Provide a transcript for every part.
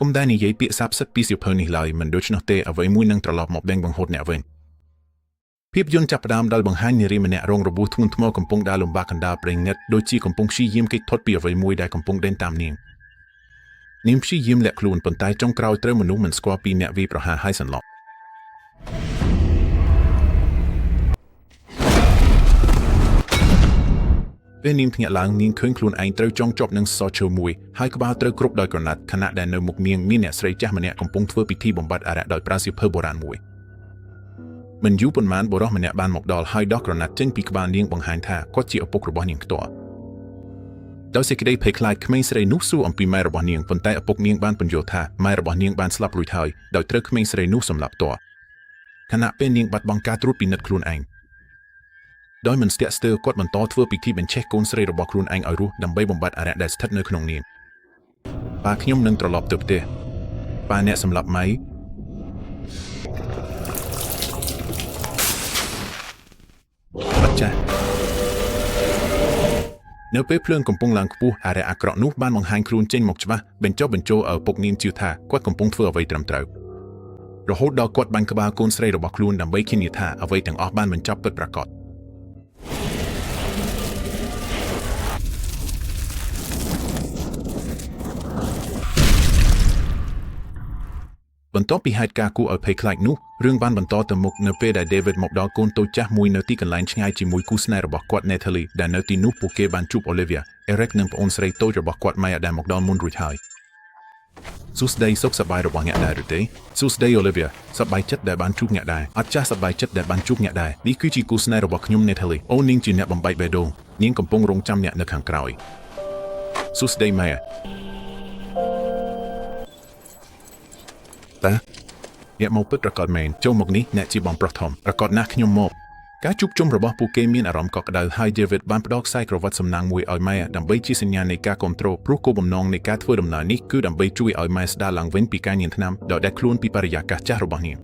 កុំដែលនិយាយពាក្យសាបសិតពីសៀវភៅនេះឡើយមិនដូច្នោះទេអ្វីមួយនឹងត្រឡប់មកដេញបង្ហូតអ្នកវិញភាពយន្តចាប់ផ្ដើមដោយបង្ហាញនារីម្នាក់រងរបួសធ្ងន់ធ្ងរកំពុងដើរលំបាកកណ្ដាលព្រៃងឹតដូចជាកំពុងព្យាយាមគេចផុតពីអ្វីមួយដែលកំពុងដេញតាមនាងនាងព្យាយាមលាក់ខ្លួនប៉ុន្តែចុងក្រោយត្រូវមនុស្សមិនស្គាល់ពីអ្នកវាយប្រហារឲ្យសន្លប់ពេលនាងភ្ញាក់ឡើងនាងឃើញខ្លួនឯងត្រូវចងជាប់នឹងសសរឈើមួយហើយក្បាលត្រូវគ្របដោយក្រណាត់ខណៈដែលនៅមុខនាងមានអ្នកស្រីចាស់ម្នាក់កំពុងធ្វើពិធីបំបត្តិអារក្សដោយប្រើសៀវភៅបុរាណមួយមិនយូរប៉ុន្មានបុរសម្នាក់បានមកដល់ហើយដោះក្រណាត់ចេញពីក្បាលនាងបង្ហាញថាគាត់ជាឪពុករបស់នាងផ្ទាល់ដោយសេចក្តីភ័យខ្លាចក្មេងស្រីនោះសួរអំពីម៉ែរបស់នាងប៉ុន្តែឪពុកនាងបានពន្យល់ថាម៉ែរបស់នាងបានស្លាប់រួចហើយដោយត្រូវក្មេងស្រីនោះសម្លាប់ផ្ទាល់ខណៈពេលនាងបាត់បង់ការត្រួតពិនិត្យខ្លួនឯងដោយមិនស្ទាក់ស្ទើរគាត់បន្តធ្វើពិធីបញ្ឆេះកូនស្រីរបស់ខ្លួនឯងឲ្យរស់ដើម្បីបំបត្តិអារក្សដែលស្ថិតនៅក្នុងនាងប៉ាខ្ញុំនឹងត្រឡប់ទៅផ្ទះប៉ាអ្នកសម្លាប់ម៉ៃអត់ចាស់នៅពេលភ្លើងកំពុងឡើងខ្ពស់អារក្សអាក្រក់នោះបានបង្ហាញខ្លួនចេញមកច្បាស់បញ្ចុះបញ្ចូលឲ្យឪពុកនាងជឿថាគាត់កំពុងធ្វើអ្វីត្រឹមត្រូវរហូតដល់គាត់បាញ់ក្បាលកូនស្រីរបស់ខ្លួនដើម្បីធានាថាអ្វីទាំងអស់បានបញ្ចប់ពិតប្រាកដបន្ទាប់ពីហេតុការណ៍គួរឲ្យភ័យខ្លាចនោះរឿងបានបន្តទៅមុខនៅពេលដែល David មកដល់កូនតូចចាស់មួយនៅទីកន្លែងឆ្ងាយជាមួយគូស្នេហ៍របស់គាត់ Natalie ដែលនៅទីនោះពួកគេបានជួប Olivia, Eric និងប្អូនស្រីតូចរបស់គាត់ Maya ដែលមកដល់មុនរួចហើយសួស្តីសុខសប្បាយរបស់អ្នកដែរឬទេសួស្តី Olivia សប្បាយចិត្តដែលបានជួបអ្នកដែរអត់ចាស់សប្បាយចិត្តដែលបានជួបអ្នកដែរនេះគឺជាគូស្នេហ៍របស់ខ្ញុំ Natalie អូនាងជាអ្នកបំបែកបេះដូងនាងកំពុងរងចាំអ្នកនៅខាងក្រោយសួស្តី Maya តាអ្នកមកពិតប្រាកដមែនចូលមកនេះអ្នកជាបងប្រុសធំប្រាកដណាស់ខ្ញុំមកការជួបជុំរបស់ពួកគេមានអារម្មណ៍កក់ក្ដៅហើយ David បានផ្ដល់ខ្សែក្រវ៉ាត់សំណាងមួយឲ្យម៉ែដើម្បីជាសញ្ញានៃការគ្រប់គ្រងព្រោះគោលបំណងនៃការធ្វើដំណើរនេះគឺដើម្បីជួយឲ្យម៉ែស្ដារឡើងវិញពីការញៀនថ្នាំដោយដែលខ្លួនពីបរិយាកាសចាស់របស់នាង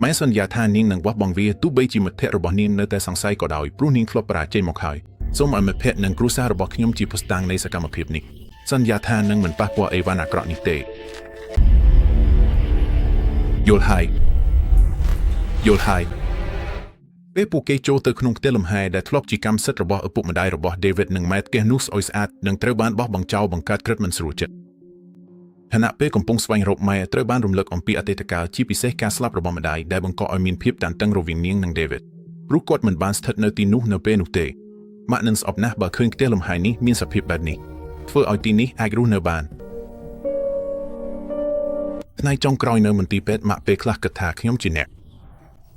ម៉ែសន្យាថានាងនឹងបោះបង់វាទោះបីជាមិត្តភក្តិរបស់នាងនៅតែសង្ស័យក៏ដោយព្រោះនាងធ្លាប់បរាជ័យមកហើយសូមឲ្យមិត្តភក្តិនិងគ្រួសាររបស់ខ្ញុំជាភស្តុតាងនៃសកម្មភាពនេះសន្យាថានឹងមិនប៉ះពាល់អីវ៉ាន់អាក្រក់នេះទេយល់ហើយយល់ហើយពេលពួកគេចូលទៅក្នុងផ្ទះលំហែដែលធ្លាប់ជាកម្មសិទ្ធិរបស់ឪពុកម្ដាយរបស់ David និង Matt គេនោះស្អុយស្អាតនិងត្រូវបានបោះបង់ចោលបង្កើតក្រិតមិនស្រួលចិត្តខណៈពេលកំពុងស្វែងរកម៉ែត្រូវបានរំលឹកអំពីអតីតកាលជាពិសេសការស្លាប់របស់ម្ដាយដែលបង្កឲ្យមានភាពតានតឹងរវាងនាងនិង David ព្រោះគាត់មិនបានស្ថិតនៅទីនោះនៅពេលនោះទេម៉ាក់នឹងស្អប់ណាស់បើឃើញផ្ទះលំហែនេះមានសភាពបែបនេះធ្វើឲ្យទីនេះអាចរស់នៅបានថ្ងៃចុងក្រោយនៅមន្ទីរពេទ្យម៉ាក់ពេលខ្លះគិតថាខ្ញុំជាអ្នក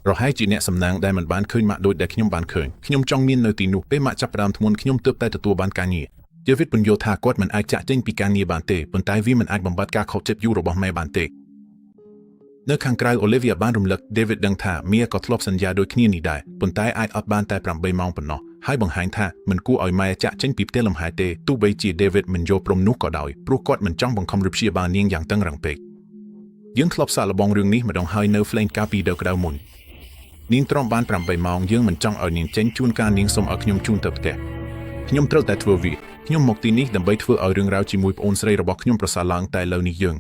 រហែកជាអ្នកសំណាងដែលមិនបានឃើញម៉ាក់ដូចដែលខ្ញុំបានឃើញខ្ញុំចង់មាននៅទីនោះពេលម៉ាក់ចាប់ផ្ដើមធ្ងន់ខ្ញុំទើបតែទទួលបានការងារ David ពន្យល់ថាគាត់មិនអាចចាក់ចេញពីការងារបានទេប៉ុន្តែវាមិនអាចបំបត្តិការខកចិត្តយូររបស់ម៉ែបានទេនៅខាងក្រៅ Olivia បានរំលឹក David ដឹងថា Mia ក៏ធ្លាប់សន្យាដូចគ្នានេះដែរប៉ុន្តែអាចអត់បានតែ8ម៉ោងប៉ុណ្ណោះហើយបង្ហាញថាមិនគួរឲ្យម៉ែចាក់ចេញពីផ្ទះលំហែទេទោះបីជា David មិនយល់ព្រមនោះក៏ដោយព្រោះគាត់មិនចង់បង្ខំឬព្យាបាលនាងយ៉ាងតឹងរ៉ឹងពេកយើងធ្លាប់សាកល្បងរឿងនេះម្ដងហើយនៅ Flame កាលពីដើក្តៅមុននាងទ្រាំបាន8ម៉ោងយើងមិនចង់ឲ្យនាងចេញជួនកាលនាងសុំឲ្យខ្ញុំជូនទៅផ្ទះខ្ញុំត្រូវតែធ្វើវាខ្ញុំមកទីនេះដើម្បីធ្វើឲ្យរឿងរ៉ាវជាមួយប្អូនស្រីរបស់ខ្ញុំប្រសើរឡើងតែឥឡូវនេះយើង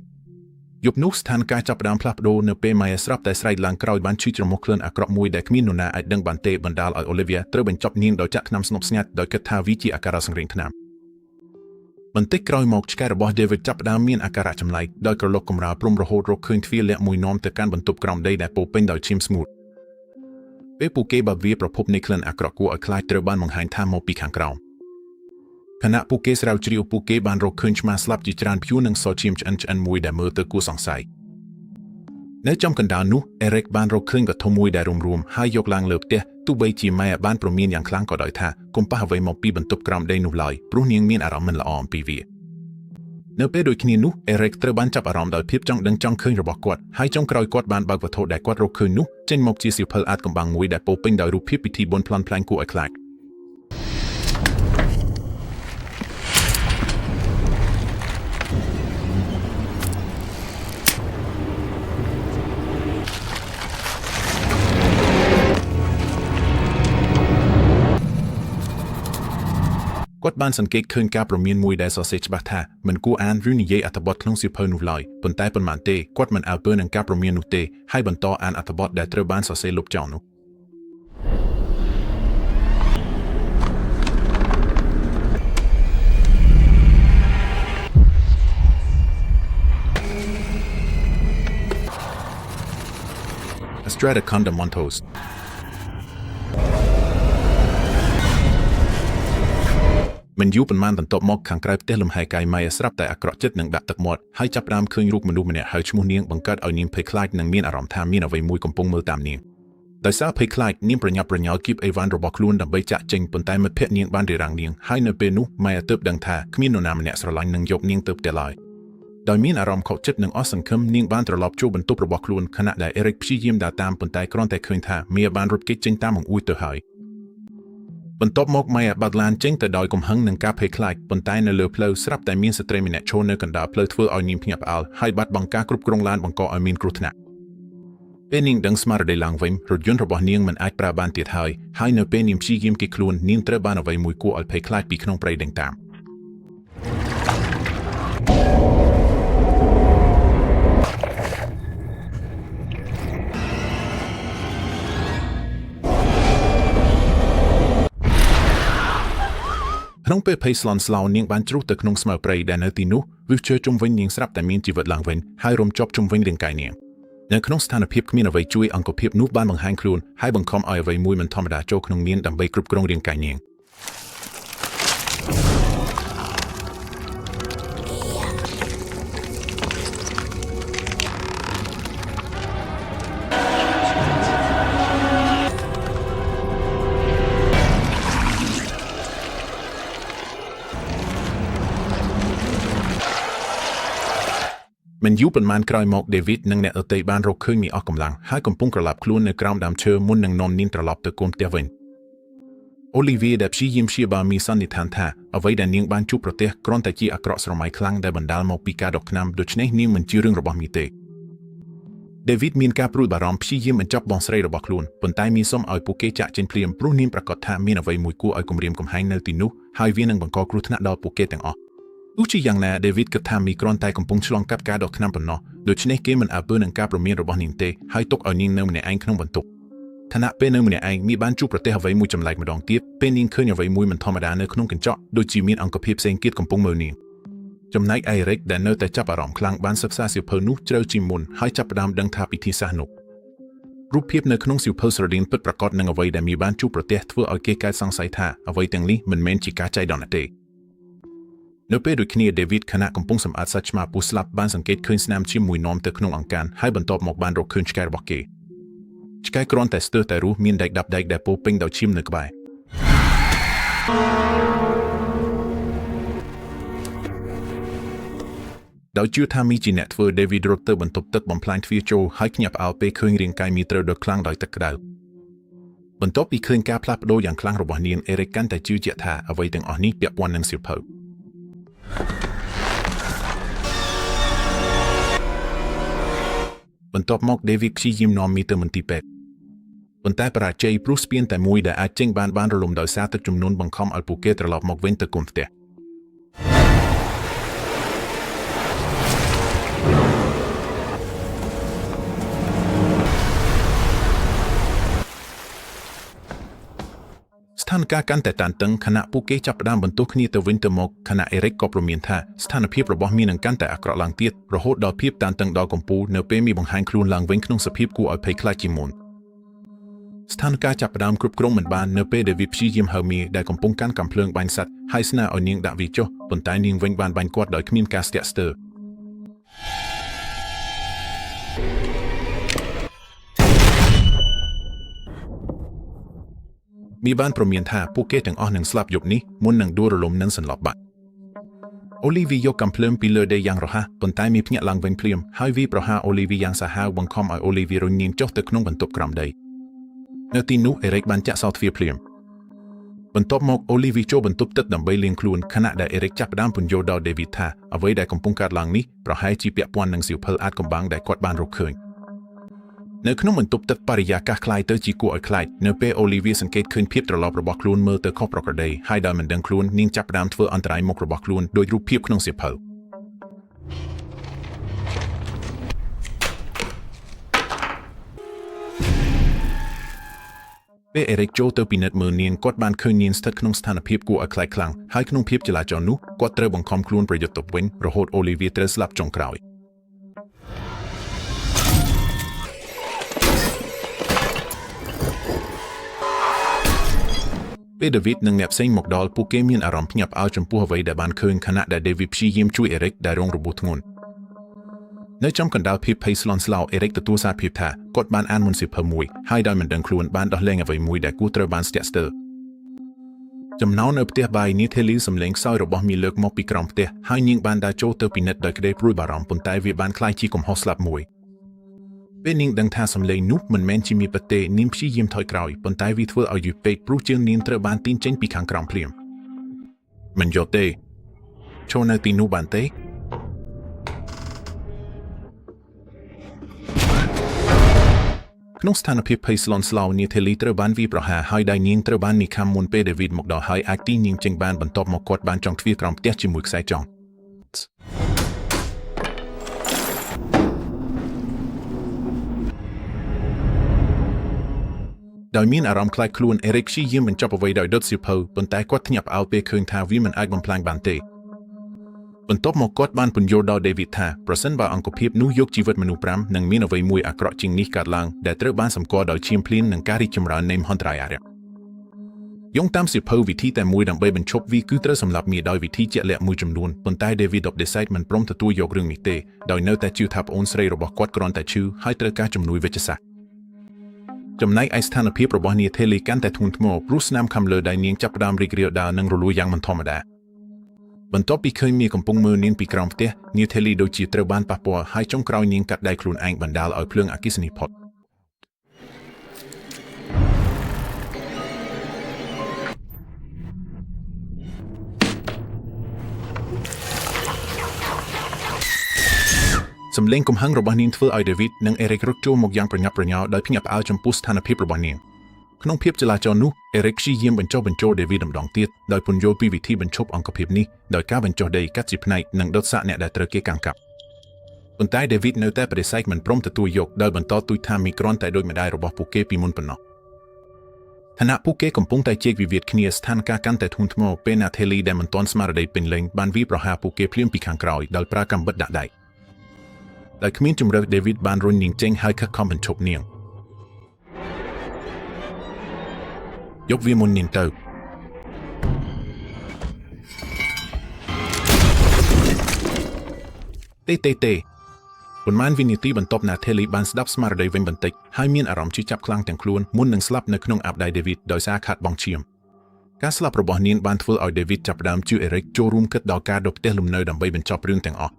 យប់នោះស្ថានភាពចាប់ផ្ដើមផ្លាស់ប្ដូរនៅពេលម៉ែស្រាប់តែស្រែកឡើងក្រោយបានឈឺច្រមុះក្លិនអាក្រក់មួយដែលគ្មាននរណាអាចដឹងបានទេបណ្ដាលឲ្យ Olivia ត្រូវបញ្ចប់នាងដោយចាក់ថ្នាំស្ងប់ស្ងាត់ដោយគិតថាវាជាអាការៈសង្រេងថ្នាំបន្តិចក្រោយមកឆ្កែរបស់ David ចាប់ផ្ដើមមានអាការៈចម្លែកដោយក្រឡុកកម្រាលព្រំរហូតរកឃើញទ្វារលាក់មួយនាំទៅកាន់បន្ទប់ក្រោមដីដែលពោពេញដោយឈាមស្ងួតពេលពួកគេបើកវាប្រភពនៃក្លិនអាក្រក់គួរឲ្យខ្លាចត្រូវបានបង្ហាញថាមកពីខាងក្រោមខណៈពួកគេស្រាវជ្រាវពួកគេបានរកឃើញឆ្មាស្លាប់ជាច្រើនព្យួរនិងសឈាមឆ្អិនឆ្អិនមួយដែលមើលទៅគួរសង្ស័យនៅចំកណ្ដាលនោះអេរិកបានរកឃើញវត្ថុមួយដែលរុំរួមហើយយកឡើងលើផ្ទះទោះបីជាម៉ែបានព្រមានយ៉ាងខ្លាំងក៏ដោយថាកុំប៉ះអ្វីមកពីបន្ទប់ក្រោមដីនោះឡើយព្រោះនាងមានអារម្មណ៍មិនល្អអំពីវានៅពេលដូចគ្នានោះអេរិកត្រូវបានចាប់អារម្មណ៍ដោយភាពចង់ដឹងចង់ឃើញរបស់គាត់ហើយចុងក្រោយគាត់បានបើកវត្ថុដែលគាត់រកឃើញនោះចេញមកជាសៀវភៅអាតកំបាំងមួយដែលពោពេញដោយរូបភាពពិធីបុណ្យប្លន់ប្លែងគួរឲ្យខ្លាច គាត់បានសង្កេតឃើញការព្រមានមួយដែលសរសេរច្បាស់ថាមិនគួរអានឬនិយាយអត្ថបទក្នុងសៀវភៅនោះឡើយប៉ុន្តែប៉ុន្មានទេគាត់មិនអើពើនឹងការព្រមាននោះទេហើយបន្តអានអត្ថបទដែលត្រូវបានសរសេរលុបចោលនោះ Estrada Condamontos មិនយូរប៉ុន្មានបន្ទាប់មកខាងក្រៅផ្ទះលំហែកាយម៉ាយស្រាប់តែអាក្រក់ចិត្តនឹងដាក់ទឹកមាត់ហើយចាប់ផ្ដើមឃើញរូបមនុស្សម្នាក់ហើយឈ្មោះនាងបង្កើតឲ្យនាងភ័យខ្លាចនិងមានអារម្មណ៍ថាមានអ្វីមួយកំពុងមើលតាមនាងដោយសារភ័យខ្លាចនាងប្រញាប់ប្រញាល់គៀបអីវ៉ាន់របស់ខ្លួនដើម្បីចាក់ចេញប៉ុន្តែមិត្តភក្តិនាងបានរារាំងនាងហើយនៅពេលនោះម៉ាយទើបដឹងថាគ្មាននរណាម្នាក់ស្រឡាញ់និងយកនាងទៅផ្ទះឡើយដោយមានអារម្មណ៍ខកចិត្តនិងអស់សង្ឃឹមនាងបានត្រឡប់ចូលបន្ទប់របស់ខ្លួនខណៈដែលអេរិកព្យាយាមដើរតាមប៉ុន្តែគ្រាន់តែឃើញថាមៀបានរត់គេចចេញតាមបង្អួចទៅហើយបន្ទាប់មកម៉ាយ៉ាបើកឡានចេញទៅដោយកំហឹងនិងការភ័យខ្លាចប៉ុន្តែនៅលើផ្លូវស្រាប់តែមានស្ត្រីម្នាក់ឈរនៅកណ្ដាលផ្លូវធ្វើឲ្យនាងភ្ញាក់ផ្អើលហើយបាត់បង់ការគ្រប់គ្រងឡានបង្កឲ្យមានគ្រោះថ្នាក់ពេលនាងដឹងស្មារតីឡើងវិញរថយន្តរបស់នាងមិនអាចប្រើបានទៀតហើយហើយនៅពេលនាងព្យាយាមគេចខ្លួននាងត្រូវបានអ្វីមួយគួរឲ្យភ័យខ្លាចពីក្នុងព្រៃដេញតាមក្នុងពេលភ័យស្លន់ស្លោនាងបានជ្រុះទៅក្នុងស្មៅព្រៃដែលនៅទីនោះវាជើជុំវិញនាងស្រាប់តែមានជីវិតឡើងវិញហើយរំជាប់ជុំវិញរាងកាយនាងនៅក្នុងស្ថានភាពគ្មានអ្វីជួយអង្គភាពនោះបានបង្ហាញខ្លួនហើយបង្ខំឲ្យអ្វីមួយមិនធម្មតាចូលក្នុងនាងដើម្បីគ្រប់គ្រងរាងកាយនាងមិនយូរប៉ុន្មានក្រោយមកដេវីតនិងអ្នកដទៃបានរកឃើញមីអស់កម្លាំងហើយកំពុងក្រឡាប់ខ្លួននៅក្រោមដើមឈើមុននឹងនាំនាងត្រឡប់ទៅគុំផ្ទះវិញអូលីវីដែលព្យាយាមព្យាបាលមីសន្និដ្ឋានថាអ្វីដែលនាងបានជួបប្រទះគ្រាន់តែជាអាក្រក់ស្រមៃខ្លាំងដែលបណ្ដាលមកពីការដកថ្នាំដូច្នេះនាងមិនជឿរឿងរបស់មីទេដេវីតមានការព្រួយបារម្ភព្យាយាមបញ្ចប់បងស្រីរបស់ខ្លួនប៉ុន្តែមីសុំឲ្យពួកគេចាក់ចេញភ្លាមព្រោះនាងប្រាកដថាមានអ្វីមួយគួរឲ្យគំរាមកំហែងនៅទីនោះហើយវានឹងបង្កគ្រោះថ្នាក់ដល់ពួកគេទាំងអស់ទោះជាយ៉ាងណាដេវីតគិតថាមីគ្រាន់តែកំពុងឆ្លងកាត់ការដកថ្នាំប៉ុណ្ណោះដូច្នេះគេមិនអើពើនឹងការព្រមានរបស់នាងទេហើយទុកឲ្យនាងនៅម្នាក់ឯងក្នុងបន្ទប់ខណៈពេលនៅម្នាក់ឯងមីបានជួបប្រទះអ្វីមួយចម្លែកម្ដងទៀតពេលនាងឃើញអ្វីមួយមិនធម្មតានៅក្នុងកញ្ចក់ដូចជាមានអង្គភាពផ្សេងទៀតកំពុងមើលនាងចំណែកឯរិកដែលនៅតែចាប់អារម្មណ៍ខ្លាំងបានសិក្សាសៀវភៅនោះជ្រៅជាងមុនហើយចាប់ផ្ដើមដឹងថាពិធីសាសន៍នោះរូបភាពនៅក្នុងសៀវភៅស្រដៀងពិតប្រាកដនឹងអ្វីដែលមីបានជួបប្រទះធ្វើឲ្យគេកើតសង្ស័យថាអ្វីទាំងនេះមិនមែនជាការចៃដន្យទេនៅពេលដូចគ្នាដេវីតខណៈកំពុងសម្អាតសាច់ឆ្មាពស់ស្លាប់បានសង្កេតឃើញស្នាមឈាមមួយនាំទៅក្នុងអង្កានហើយបន្ទាប់មកបានរកឃើញឆ្កែរបស់គេឆ្កែគ្រាន់តែស្ទើរតែរស់មានដែកដាប់ដែកដែលពោពេញដោយឈាមនៅក្បែរដោយជឿថាមីជាអ្នកធ្វើដេវីតរត់ទៅបន្ទប់ទឹកបំផ្លាញទ្វារចូលហើយភ្ញាក់ផ្អើលពេលឃើញរាងកាយមីត្រូវដុតខ្លាំងដោយទឹកក្តៅបន្ទាប់ពីឃើញការផ្លាស់ប្ដូរយ៉ាងខ្លាំងរបស់នាងអេរិកកាន់តែជឿជាក់ថាអ្វីទាំងអស់នេះពាក់ព័ន្ធនឹងសៀវភៅបន្ទាប់មកដេវីតព្យាយាមនាំមីទៅមន្ទីរពេទ្យប៉ុន្តែបរាជ័យព្រោះស្ពានតែមួយដែលអាចចេញបានបានរលំដោយសារទឹកជំនន់បង្ខំឲ្យពួកគេត្រឡប់មកវិញទៅគុំផ្ទះស្ថានភាពកាន់តែតានតឹងខណៈពួកគេចាប់ផ្ដើមបន្ទោសគ្នាទៅវិញទៅមកខណៈអេរិកក៏ព្រមានថាស្ថានភាពរបស់មីនឹងកាន់តែអាក្រក់ឡើងទៀតរហូតដល់ភាពតានតឹងដល់កំពូលនៅពេលមីបង្ហាញខ្លួនឡើងវិញក្នុងសភាពគួរឲ្យភ័យខ្លាចជាងមុនស្ថានភាពចាប់ផ្ដើមគ្រប់គ្រងមិនបាននៅពេលដែលវាព្យាយាមហៅមីដែលកំពុងកាន់កាំភ្លើងបាញ់សត្វហើយស្នើឲ្យនាងដាក់វាចុះប៉ុន្តែនាងវិញបានបាញ់គាត់ដោយគ្មានការស្ទាក់ស្ទើរមីបានព្រមានថាពួកគេទាំងអស់នឹងស្លាប់យប់នេះមុននឹងដួលរលំនិងសន្លប់បាត់អូលីវីយកកាំភ្លើងពីលើដីយ៉ាងរហ័សប៉ុន្តែមីភ្ញាក់ឡើងវិញភ្លាមហើយវាប្រហារអូលីវីយ៉ាងសាហាវបង្ខំឲ្យអូលីវីរុញនាងចុះទៅក្នុងបន្ទប់ក្រោមដីនៅទីនោះអេរិកបានចាក់សោទ្វារភ្លាមបន្ទាប់មកអូលីវីចូលបន្ទប់ទឹកដើម្បីលាងខ្លួនខណៈដែលអេរិកចាប់ផ្ដើមពន្យល់ដល់ដេវីតថាអ្វីដែលកំពុងកើតឡើងនេះប្រហែលជាពាក់ព័ន្ធនឹងសៀវភៅអាថ៌កំបាំងដែលគាត់បានរកឃើញ នៅក្នុងបន្ទប់ទឹកបរិយាកាសក្លាយទៅជាគួរឲ្យខ្លាចនៅពេលអូលីវីសង្កេតឃើញភាពត្រឡប់របស់ខ្លួនមើលទៅខុសប្រក្រតីហើយដោយមិនដឹងខ្លួននាងចាប់ផ្ដើមធ្វើអន្តរាយមុខរបស់ខ្លួនដោយរូបភាពក្នុងសៀវភៅពេលអេរិកចូលទៅពិនិត្យមើលនាងគាត់បានឃើញនាងស្ថិតក្នុងស្ថានភាពគួរឲ្យខ្លាចខ្លាំងហើយក្នុងភាពចលាចលនោះគាត់ត្រូវបង្ខំខ្លួនប្រយុទ្ធទៅវិញរហូតអូលីវីត្រូវស្លាប់ចុងក្រោយពេលដេវីតនិងអ្នកផ្សេងមកដល់ពួកគេមានអារម្មណ៍ភ្ញាក់ផ្អើលចំពោះអ្វីដែលបានឃើញខណៈដែលដេវីតព្យាយាមជួយអេរិកដែលរងរបួសធ្ងន់នៅចំកណ្ដាលភាពភ័យស្លន់ស្លោអេរិកទទួលសារភាពថាគាត់បានអានមន្តសៀវភៅមួយហើយដោយមិនដឹងខ្លួនបានដោះលែងអ្វីមួយដែលគួរត្រូវបានស្ទាក់ស្ទើរចំណោនៅផ្ទះបាយនីថេលីសំឡេងខ្សោយរបស់មីលើកមកពីក្រោមផ្ទះហើយនាងបានដើរចូលទៅពិនិត្យដោយក្តីព្រួយបារម្ភប៉ុន្តែវាបានក្លាយជាកំហុសស្លាប់មួយពេលនាងដឹងថាសំឡេងនោះមិនមែនជាមីពិតទេនាងព្យាយាមថយក្រោយប៉ុន្តែវាធ្វើឲ្យយូរពេកព្រោះជើងនាងត្រូវបានទាញចេញពីខាងក្រោមភ្លាមមិនយកទេចូលនៅទីនោះបានទេក្នុងស្ថានភាពភ័យស្លន់ស្លោនាថេលីត្រូវបានវាយប្រហារហើយដៃនាងត្រូវបាននីខាំមុនពេលដេវីតមកដល់ហើយអាចទាញនាងចេញបានបន្ទាប់មកគាត់បានចង់ទ្វារក្រោមផ្ទះជាមួយខ្សែចង់ដោយមានអារម្មណ៍ខ្លាចខ្លួនអេរិកព្យាយាមបញ្ចប់អ្វីដោយដុតសៀវភៅប៉ុន្តែគាត់ភ្ញាក់ផ្អើលពេលឃើញថាវាមិនអាចបំផ្លាញបានទេបន្ទាប់មកគាត់បានពន្យល់ដល់ដេវីតថាប្រសិនបើអង្គភាពនោះយកជីវិតមនុស្ស5នឹងមានអ្វីមួយអាក្រក់ជាងនេះកើតឡើងដែលត្រូវបានសម្គាល់ដោយឈាមភ្លៀងនិងការរីកចម្រើននៃមហន្តរាយអារក្សយោងតាមសៀវភៅវិធីតែមួយដើម្បីបញ្ឈប់វាគឺត្រូវសម្លាប់មាដោយវិធីជាក់លាក់មួយចំនួនប៉ុន្តែ David of Decide មិនព្រមទទួលយករឿងនេះទេដោយនៅតែជឿថាប្អូនស្រីរបស់គាត់គ្រាន់តែឈឺហើយត្រូវការជំនួយវេជ្ជសាស្ត្រចំណែកឯស្ថានភាពរបស់នាថេលីកាន់តែធ្ងន់ធ្ងរព្រោះស្នាមខាំលើដៃនាងចាប់ផ្ដើមរីករាលដាលនិងរលួយយ៉ាងមិនធម្មតាបន្ទាប់ពីឃើញមាកំពុងមើលនាងពីក្រោមផ្ទះនាថេលីដូចជាត្រូវបានប៉ះពាល់ហើយចុងក្រោយនាងកាត់ដៃខ្លួនឯងបណ្ដាលឲ្យភ្លើងអគ្គិសនីផុតសំឡេងកំហឹងរបស់នាងធ្វើឲ្យដេវីតនិងអេរិករត់ចូលមកយ៉ាងប្រញាប់ប្រញាល់ដោយភ្ញាក់ផ្អើលចំពោះស្ថានភាពរបស់នាងក្នុងភាពចលាចលនោះអេរិកព្យាយាមបញ្ចុះបញ្ចូលដេវីតម្ដងទៀតដោយពន្យល់ពីវិធីបញ្ឈប់អង្គភាពនេះដោយការបញ្ចុះដីកាត់ជាផ្នែកនិងដុតសាកអ្នកដែលត្រូវគេកាន់កាប់ប៉ុន្តែដេវីតនៅតែបដិសេធមិនព្រមទទួលយកដោយបន្តទូចថាមីគ្រាន់តែដូចម្ដាយរបស់ពួកគេពីមុនប៉ុណ្ណោះខណៈពួកគេកំពុងតែជែកវិវាទគ្នាស្ថានភាពកាន់តែធ្ងន់ធ្ងរពេលណាថេលីដែលមិនទាន់ស្មារតីពេញលេញបានវាយប្រហារពួកគេភ្លាមពីខាងក្រោយដោយប្រើកាំបិតដាក់ដៃដោយគ្មានជម្រើសដេវីតបានរុញនាងចេញហើយខិតខំបញ្ឈប់នាងយកវាមុននាងទៅទេទេទេប៉ុន្មានវិនាទីបន្ទាប់ណាថេលីបានស្ដាប់ស្មារតីវិញបន្តិចហើយមានអារម្មណ៍ឈឺចាប់ខ្លាំងទាំងខ្លួនមុននឹងស្លាប់នៅក្នុងអាបដៃដេវីតដោយសារខាតបង់ឈាមការស្លាប់របស់នាងបានធ្វើឲ្យដេវីតចាប់ផ្ដើមជឿអេរិកចូលរួមគិតដល់ការដុបផ្ទះលំនៅដើម្បីបញ្ចប់រឿងទាំងអស់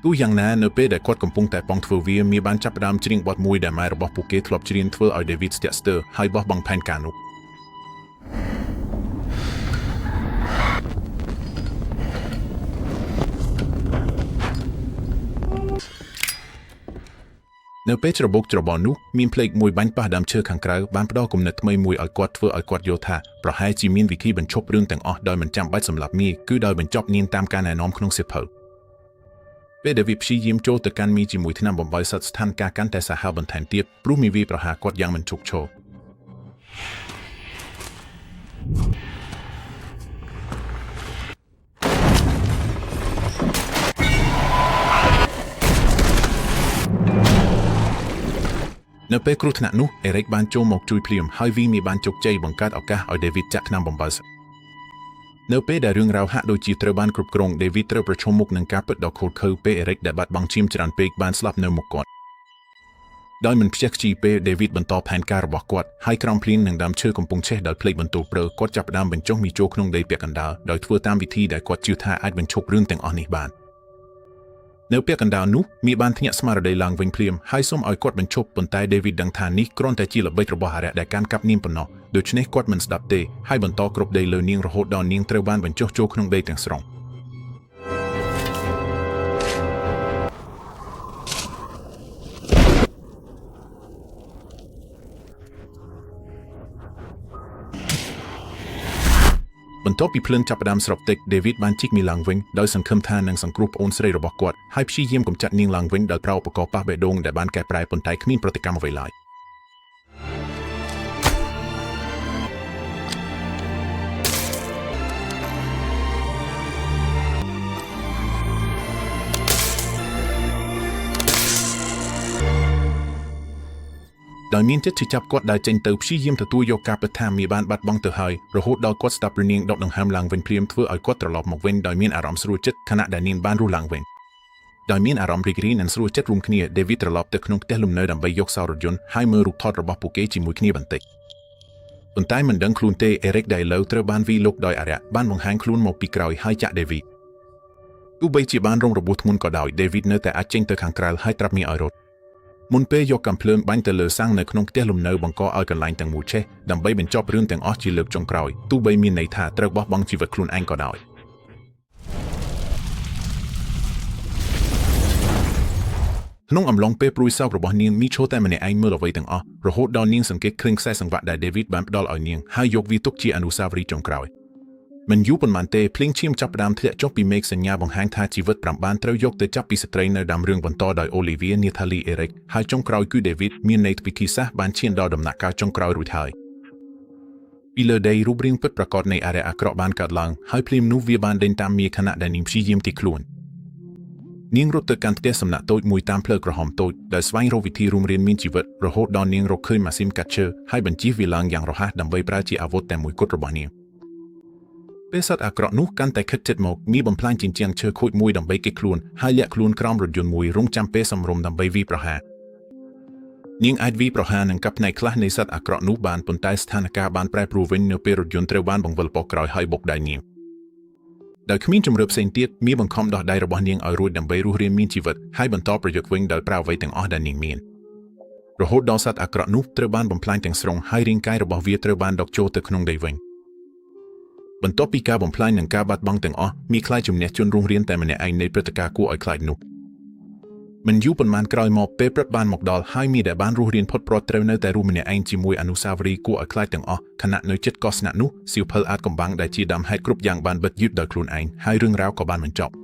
ទោះយ៉ាងណានៅពេលដែលគាត់កំពុងតែប៉ងធ្វើវាមាបានចាប់ផ្ដើមច្រៀងបទមួយដែលម៉ែរបស់ពួកគេធ្លាប់ច្រៀងធ្វើឲ្យដេវីតស្ទាក់ស្ទើរហើយបោះបង់ផែនការនោះនៅពេលច្របូកច្របល់នោះមានភ្លេកមួយបាញ់ប៉ះដើមឈើខាងក្រៅបានផ្ដល់គំនិតថ្មីមួយឲ្យគាត់ធ្វើឲ្យគាត់យល់ថាប្រហែលជាមានវិធីបញ្ឈប់រឿងទាំងអស់ដោយមិនចាំបាច់សម្លាប់មាគឺដោយបញ្ចប់នាងតាមការណែនាំក្នុងសៀវភៅពេលដែលវាព្យាយាមចូលទៅកាន់មីជាមួយថ្នាំបំបីសត្វស្ថានភាពកាន់តែសាហាវបន្ថែមទៀតព្រោះមីវាប្រហារគាត់យ៉ាងមិនឈប់ឈរនៅពេលគ្រោះថ្នាក់នោះអេរិកបានចូលមកជួយភ្លាមហើយវីមីបានជោគជ័យបង្កើតឱកាសឲ្យដេវីតចាក់ថ្នាំបំបើសនៅពេលដែលរឿងរ៉ាវហាក់ដូចជាត្រូវបានគ្រប់គ្រងដេវីតត្រូវប្រឈមមុខនឹងការពិតដ៏ឃោរឃៅពេលអេរិកដែលបាត់បង់ឈាមច្រើនពេកបានស្លាប់នៅមុខគាត់ដោយមិនខ្ជះខ្ជាយពេលដេវីតបន្តផែនការរបស់គាត់ហើយក្រោមភ្លៀងនិងដើមឈើកំពុងឆេះដោយភ្លេចបន្ទោព្រើគាត់ចាប់ផ្ដើមបញ្ចុះមីចូលក្នុងដីពាក់កណ្ដាលដោយធ្វើតាមវិធីដែលគាត់ជឿថាអាចបញ្ឈប់រឿងទាំងអស់នេះបាននៅពាក់កណ្ដាលនោះមីបានភ្ញាក់ស្មារតីឡើងវិញភ្លាមហើយសូមឲ្យគាត់បញ្ឈប់ប៉ុន្តែដេវីតដឹងថានេះគ្រាន់តែជាល្បិចរបស់អារក្សដែលកាន់កាប់នាងប៉ុណ្ណោះដូច្នេះគាត់មិនស្ដាប់ទេហើយបន្តគ្របដីលើនាងរហូតដល់នាងត្រូវបានបញ្ចុះចូលក្នុងដីទាំងស្រុង បន្ទាប់ពីភ្លើងចាប់ផ្ដើមស្របតិចដេវីតបានជីកមីឡើងវិញដោយសង្ឃឹមថានឹងសង្គ្រោះប្អូនស្រីរបស់គាត់ហើយព្យាយាមកម្ចាត់នាងឡើងវិញដោយប្រើឧបករណ៍ប៉ះបេះដូងដែលបានកែប្រែប៉ុន្តែគ្មានប្រតិកម្មអ្វីឡើយដោយមានចិត្តឈឺចាប់គាត់ដើរចេញទៅព្យាយាមទទួលយកការពិតថាមីបានបាត់បង់ទៅហើយរហូតដល់គាត់ស្ដាប់រឿងនាងដកដង្ហើមឡើងវិញភ្លាមធ្វើឲ្យគាត់ត្រឡប់មកវិញដោយមានអារម្មណ៍ស្រួលចិត្តខណៈដែលនាងបានរស់ឡើងវិញដោយមានអារម្មណ៍រីករាយនិងស្រួលចិត្តរួមគ្នាដេវីតត្រឡប់ទៅក្នុងផ្ទះលំនៅដើម្បីយកសោរថយន្តហើយមើលរូបថតរបស់ពួកគេជាមួយគ្នាបន្តិចប៉ុន្តែមិនដឹងខ្លួនទេអេរិកដែលឥឡូវត្រូវបានវាយលុកដោយអារក្សបានបង្ហាញខ្លួនមកពីក្រោយហើយចាក់ដេវីតទោះបីជាបានរងរបួសធ្ងន់ក៏ដោយដេវីតនៅតែអាចចេញទៅខាងក្រៅហើយត្រាប់មីឲ្យរត់មុនពេលយកកាំភ្លើងបាញ់ទៅលើសាំងនៅក្នុងផ្ទះលំនៅបង្កឲ្យកន្លែងទាំងមូលឆេះដើម្បីបញ្ចប់រឿងទាំងអស់ជាលើកចុងក្រោយទោះបីមានន័យថាត្រូវបោះបង់ជីវិតខ្លួនឯងក៏ដោយក្នុងអំឡុងពេលព្រួយសោករបស់នាងមីឈូតែម្នាក់ឯងមើលអ្វីទាំងអស់រហូតដល់នាងសង្កេតឃើញខ្សែសង្វាក់ដែលដេវីតបានផ្ដល់ឲ្យនាងហើយយកវាទុកជាអនុស្សាវរីយ៍ចុងក្រោយមិនយូរប៉ុន្មានទេភ្លៀងឈាមចាប់ផ្ដើមធ្លាក់ចុះពីមេឃសញ្ញាបង្ហាញថាជីវិតប្រាំបានត្រូវយកទៅចាប់ពីស្ត្រីនៅដើមរឿងបន្តដោយអូលីវៀនាថាលីអេរិកហើយចុងក្រោយគឺដេវីតមានន័យពិធីសាស្ត្របានឈានដល់ដំណាក់កាលចុងក្រោយរួចហើយពីលើដីរូបរាងពិតប្រាកដនៃអារក្សអាក្រក់បានកើតឡើងហើយភ្លាមនោះវាបានដេញតាមមាខណៈដែលនាងព្យាយាមទីខ្លួននាងរត់ទៅកាន់ផ្ទះសំណាក់តូចមួយតាមផ្លូវក្រហមតូចដោយស្វែងរកវិធីរួមរៀនមានជីវិតរហូតដល់នាងរកឃើញម៉ាស៊ីនកាត់ឈើហើយបញ្ជៀសវាឡើងយ៉ាងរហ័សដើម្បីប្រើជាអាវុធតែមួយគត់របស់នាងពេលសត្វអាក្រក់នោះកាន់តែខិតជិតមកមីបំផ្លាញជញ្ជាំងឈើខូចមួយដើម្បីគេចខ្លួនហើយលាក់ខ្លួនក្រោមរថយន្តមួយរងចាំពេលសម្រុំដើម្បីវាយប្រហារនាងអាចវាយប្រហារនឹងកាប់ផ្នែកខ្លះនៃសត្វអាក្រក់នោះបានប៉ុន្តែស្ថានភាពបានប្រែប្រួលវិញនៅពេលរថយន្តត្រូវបានបង្វិលប៉ោះក្រោយហើយបុកដៃនាងដោយគ្មានជម្រើសផ្សេងទៀតមីបង្ខំដោះដៃរបស់នាងឲ្យរួចដើម្បីរស់រានមានជីវិតហើយបន្តប្រយុទ្ធវិញដោយប្រើអ្វីទាំងអស់ដែលនាងមានរហូតដល់សត្វអាក្រក់នោះត្រូវបានបំផ្លាញទាំងស្រុងហើយរាងកាយរបស់វាត្រូវបានដកចូលទៅក្នុងដីវិញបន្ទាប់ពីការបំផ្លាញនិងការបាត់បង់ទាំងអស់មីក្លាយជំនះជនរស់រានតែម្នាក់ឯងនៃព្រឹត្តិការណ៍គួរឲ្យខ្លាចនោះមិនយូរប៉ុន្មានក្រោយមកពេលព្រឹកបានមកដល់ហើយមីដែលបានរស់រានផុតប្រត់ត្រូវនៅតែរស់ម្នាក់ឯងជាមួយអនុស្សាវរីយ៍គួរឲ្យខ្លាចទាំងអស់ខណៈនៅជិតកោះស្នាក់នោះសៀវភៅអាចកំបាំងដែលជាដើមហេតុគ្រប់យ៉ាងបានបិទយឺតដោយខ្លួនឯងហើយរឿងរ៉ាវក៏បានបញ្ចប់។